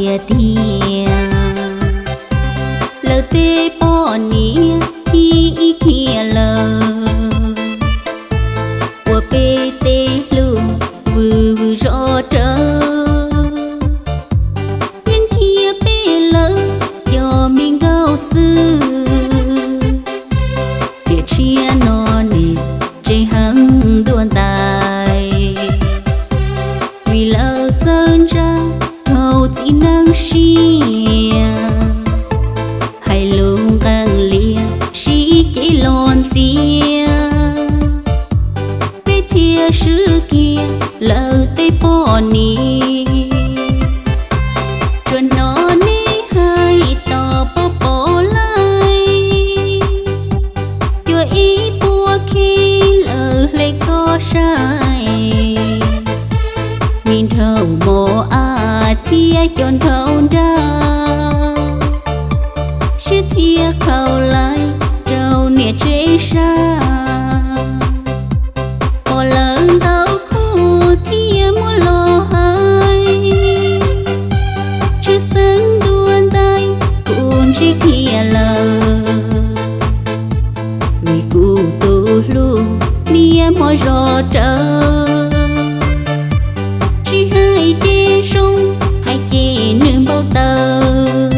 tiag tiag. Lawv tej poj niam ib ib khiav lawm, ua peb tej hlub vwm vwm zos rawv, yeej khiav peb lawv cov me nkauj xwb. Tiam tshiab no nws tseem heev dua ntais, vim lawv txawj ntsa raug txiv neej siab, hais lus nqees lias sib cev los ntxias, peb thiaj swb kiag lawv tej poj niam. Tsuas hnov neb hais tos pab pom laij, cua ib puas khib lawv hle koj saib, me nraug mos ab thiab cov nraug nrag, siab thiab qhaus laij rau niam tsev sab. Pom lawv ntau khub thiaj muab los hais, tshwj xeeb dua ntais kuv ntsib kiag lawm, vim kuv tus hlub niaj hmo zos rawv, tsis hais ces zoo, hais ces nws npau taws.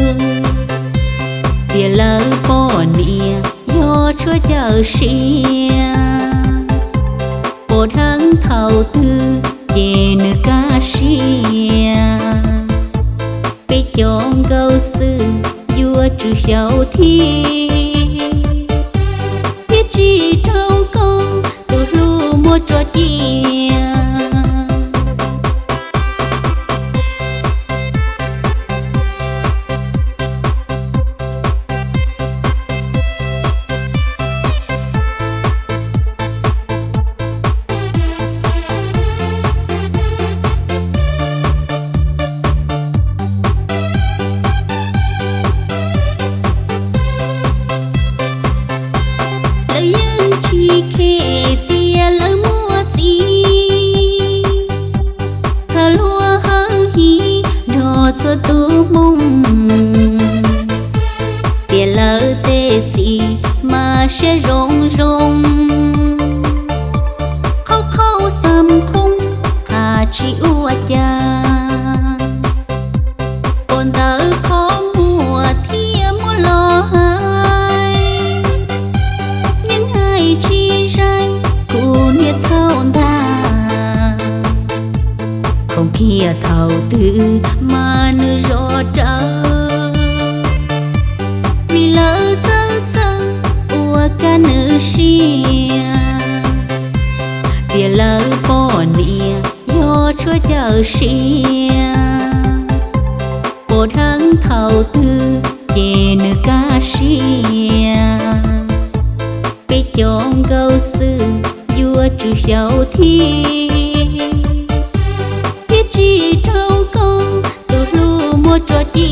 Tias lawv poj niam yog tshuaj cawm siab, pom dheev thaum twg ces nws kaj siab. Peb cov nkauj xwb yuav tsum xyaum thiab, thiab tsis raug koj tus hlub muab tso cia. Lawv yeej tsis khe tias lawv muaj txiv, tham luag hawj hiv nrog txhua tus hmoob. Tias lawv tej txiv mas siab zoo zoo, qhov qhaub xam khoob ha tsis ua cas. Pom ntawd qhov muag thiaj muab los hais, yeej hais tsis zais kuv niag thaub ntag. Khoom kiag thaum twg mas nws zov rawv, vim lawv txawj txawj ua kab nws siab. Tias lawv poj niam yog tshuaj cawm siab, pom dheev thaum twg ces nws kaj siab. Peb cov nkauj xwb yuav tsum xyaum thiab, thiab tsis raug koj tus hlub muab tso cia.